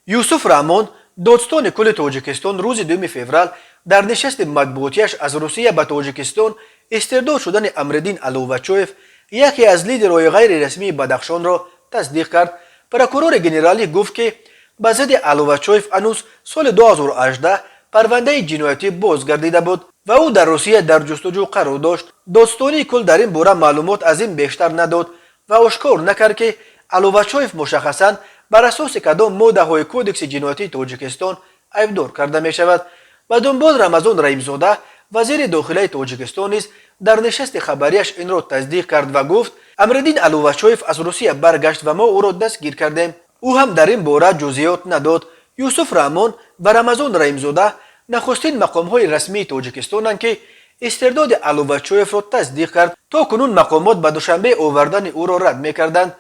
Юсуф Раҳмон, додстони кулли Тоҷикистон, рӯзи 2 феврал дар нишасти матбуотияш аз Русия ба Тоҷикистон истирдод шудани Амриддин Аловачоев, яке аз лидерҳои ғайрирасмии Бадахшонро тасдиқ кард. Прокурори генералӣ гуфт, ки ба зидди Аловачоев ҳанӯз соли 2018 парвандаи ҷиноятӣ боз гардида буд ва ӯ дар Русия дар ҷустуҷӯ қарор дошт. Додстонии кул дар ин бора маълумот аз ин бештар надод ва ошкор накард, ки Аловачоев мушаххасан бар асоси кадом моддаҳои Кодекси ҷиноятии Тоҷикистон айбдор карда мешавад. Ба дунбол Рамазон Раимзода, вазири дохилаи Тоҷикистон, низ дар нишасти хабарияш инро тасдиқ кард ва гуфт: «Амриддин Аловачоев аз Русия баргашт ва мо ӯро дастгир кардем». Ӯ ҳам дар ин бора ҷузъиёт надод. Юсуф Раҳмон ва Рамазон Раимзода нахустин мақомҳои расмии Тоҷикистонанд, ки истирдоди Аловачоевро тасдиқ кард. То кунун мақомот ба Душанбе овардани ӯро рад мекарданд,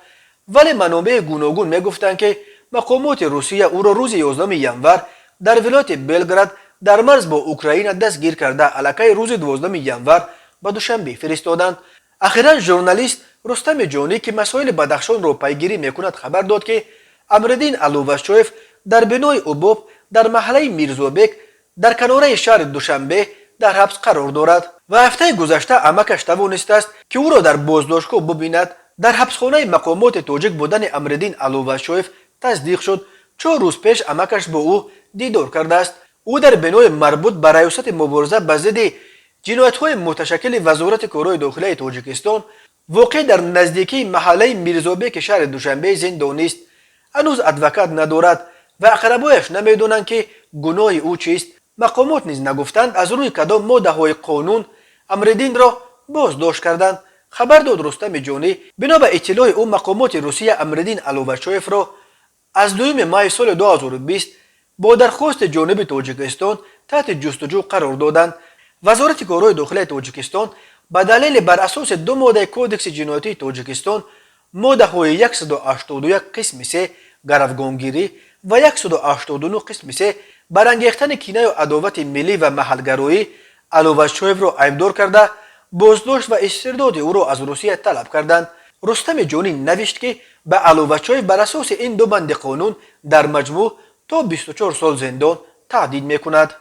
вале манобеи гуногун мегуфтанд, ки мақомоти Русия ӯро рӯзи 11 январ дар вилояти Белгород дар марз бо Украина дастгир карда, аллакай рӯзи 12 январ ба Душанбе фиристоданд. Ахиран журналист Рустами Ҷонӣ, ки масоили Бадахшонро пайгирӣ мекунад, хабар дод, ки Амриддин Аловачоев дар бинои УБОП дар маҳаллаи Мирзобек дар канораи шаҳри Душанбе дар ҳабс қарор дорад ва ҳафтаи гузашта амакаш тавонистааст, ки ӯро дар боздоштгоҳ бубинад. Дар ҳабсхонаи мақомоти тоҷик будани Амриддин Аловачоев тасдиқ шуд. 4 рӯз пеш амакаш бо ӯ дидор кардааст. Ӯ дар бинои марбут ба Раёсати мубориза ба зидди ҷиноятҳои муташаккили Вазорати корҳои дохилаи Тоҷикистон, воқеъ дар наздикии маҳаллаи Мирзобеки шаҳри Душанбе, зиндонист. Ҳанӯз адвокат надорад ва ақрабояш намедонанд, ки гуноҳи ӯ чист. Мақомот низ нагуфтанд, аз рӯи кадом моддаҳои қонун Амриддинро боздошт карданд, хабар дод Рустами Ҷонӣ. Бино ба иттилои ӯ, мақомоти Русия Амриддин Аловачоевро аз 2 майи соли 2020 бо дархости ҷониби Тоҷикистон таҳти ҷустуҷӯ қарор доданд. Вазорати корҳои дохилаи Тоҷикистон ба далели бар асоси ду моддаи Кодекси ҷиноятии Тоҷикистон, моддаҳои 181 қисми 3, гаравгонгирӣ, ва 189 қисми 3, барангехтани кинаю адовати миллӣ ва маҳалгароӣ, Аловачоевро айбдор карда, боздошт ва истирдоди ӯро аз Русия талаб карданд. Рустами Ҷонӣ навишт, ки ба Аловачоев бар асоси ин ду банди қонун дар маҷмӯъ то 24 сол зиндон таҳдид мекунад.